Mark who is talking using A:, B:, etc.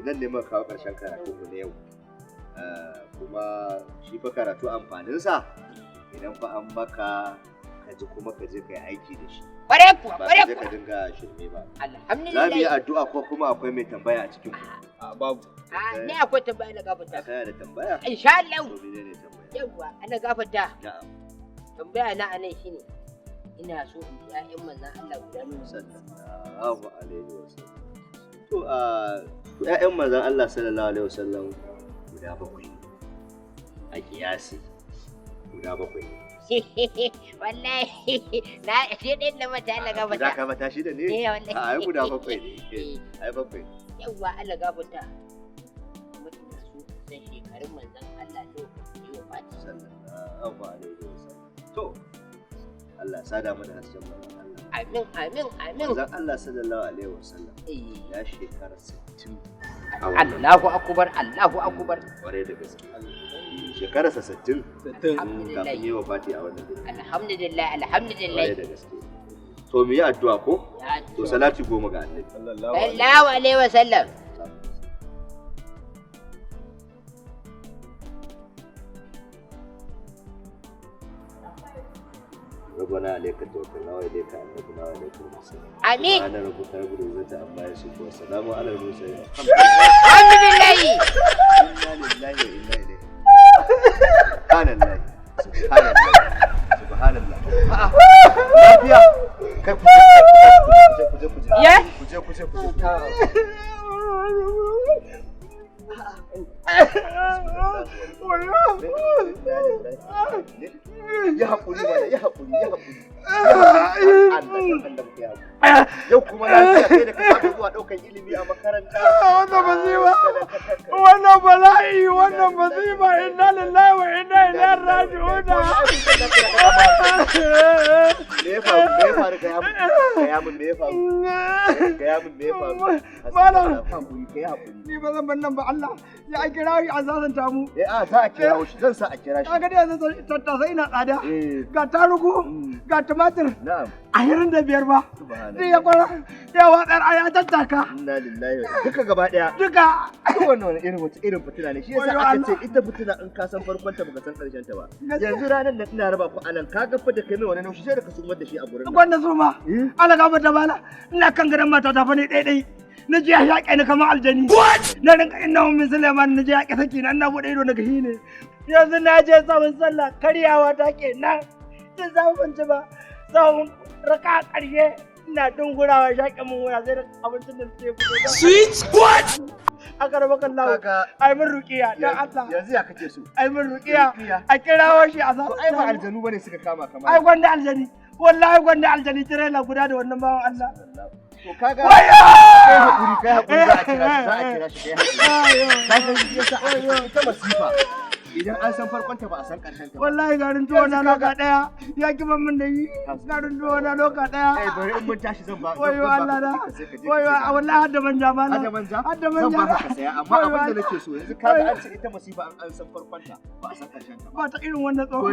A: Nan ne muka kawo ƙarshen karatunmu na yau. Kuma shi fa karatu amfaninsa idan fa an maka ka ji kuma ka je ka yi aiki da shi.
B: Kware kuwa,
A: Ba
B: kware
A: ka je ka
B: kuwa.
A: dinga shirme ba. Za mu yi
B: Alhamdulillah.
A: addu'a ko kuma akwai mai tambaya a cikin ku?
C: A, babu.
B: Ah, ni akwai tambaya na gafarta.
A: Kana da tambaya?
B: Insha Allah.
A: To, menene tambaya?
B: Yawwa, ana gafarta.
A: Na'am.
B: Tambaya na anan shine, ina so in ji ƴaƴan manzon Allah guda nawa.
A: Sallallahu alaihi wasallam. To, a ƴaƴan manzon Allah sallallahu alaihi wasallam guda bakwai ne. A kiyasi guda bakwai ne.
B: Wallahi na shi ɗin da mata, Allah
A: Guda
B: gafarta.
A: ka mata shida ne?
B: Eh, wallahi.
A: A, ai guda bakwai ne. Ai bakwai ne.
B: Yawwa, Allah gafarta. Kuma ina so in san shekarun manzon Allah lokacin da ya wafati.
A: Sallallahu alaihi wasallam. To, Allah ya sada mu da hasken manzon Allah.
B: Amin, amin, amin.
A: Manzon Allah sallallahu alaihi wasallam ya shekara 60 a wannan.
B: Allahu akbar, Allahu akbar.
A: Kwarai da gaske. Shekararsa 60
C: 60.
A: kafin yi wafati a wannan duniya.
B: Alhamdulillah, alhamdulillah.
A: Kwarai da gaske. To, mu yi addu'a ko?
B: Ya.
A: To, salati 10 ga Annabi.
C: Sallallahu alaihi.
B: Sallallahu alaihi wasallam.
A: ربنا عليك توكلنا وإليك أنبنا وإليك المصير.
B: Amin.
A: سبحان ربك رب العزة عما يصفون وسلام على المرسلين.
B: Alhamdulillah.
A: إنا لله وإنا إليه. سبحان الله. سبحان الله. سبحان الله. A'a. Lafiya. Kai, ku je ku je ku je.
B: Ya?
A: Ku je ku je ku je. Ya haƙuri mana, ya haƙuri, ya haƙuri. Allah, Allah, ya haƙuri. Yau kuma lafiya, kai da ka saba zuwa ɗaukan ilimi a makaranta?
D: Wannan masifa, wannan bala'i, wannan masifa, inna lillahi wa inna ilaihi raji'un.
A: Me ya faru? Me ya faru? Gaya mun. Gaya mun me ya faru. Gaya mun me ya faru.
D: Malam.
A: Haƙuri, kai haƙuri.
D: Ni ba zan bar nan ba, Allah ya a kira shi a sasanta mu.
A: Eh, a za a kira shi, zan sa a kira shi.
D: Kaga dai yanzu tattasai ina tsada.
A: Eh.
D: Ga tarugu, ga tumatir 25 ba.
A: Subhanallah.
D: Sai ya kwara ya watsar a ya tattaka.
A: Inna lillahi wa duka gaba daya.
D: Duka.
A: Duk wannan wani irin wata irin fitina ne. Shi yasa
D: Wayo
A: aka
D: Allah.
A: ce ita fitina in ka san farkon ta baka san karshen ta ba.
D: Gaskiya.
A: Yanzu ranar nan ina raba ku anan, ka ga fa da kai mai wani naushi sai da ka sumar da shi a gurin nan.
D: Gwanda su ma. Allah gafarta ta bala. Ina kan gadon mata ta fa ne ɗaiɗai. Na ji ya shaƙe ni kamar aljani. Na rinka inna min Suleiman, na ji ya ƙi saki na, ina buɗe ido na gashi ne. Yanzu na je samun sallah karyawa ta kenan. Tun samu ban ci ba. Samun raka ƙarshe ina dungurawa shaƙe mun wuya sai da abincin da suke fito.
C: Sweet what?
D: Aka raba kan lawo.
A: Kaga
D: Ai min ruƙiya dan Allah.
A: Yanzu ya kace su.
D: Ai min ruƙiya.
A: Ruƙiya.
D: A kirawo shi a sa.
A: To, ai ba aljanu bane suka kama kamar.
D: Ai gwanda aljani. Wallahi gwanda aljani tirela guda da wannan bawan Allah.
A: To, kaga
D: Wayo!
A: kai hakuri, kai hakuri, za a kira shi, za a kira shi, kai hakuri. Ka san shi yasa aka ce ita masifa idan an san farkon ta ba a san karshen ta ba.
D: Wallahi garin tuwo na loka daya ya kiban min da yi, garin tuwo na loka daya.
A: Eh, bari in mun tashi zan ba
D: Wayo
A: zan ba
D: Allah na.
A: ka sai ka je ka
D: Wayo
A: sai ka.
D: wallahi hadda manja ma na.
A: Hada manja?
D: Hadda
A: Zan
D: manja.
A: baka ka saya, amma
D: Wayo
A: abin da
D: Allah.
A: nake so yanzu, kaga an ce ita masifa an san farkon ta ba a san karshen ta ba.
D: Ba ta irin wannan tsohon.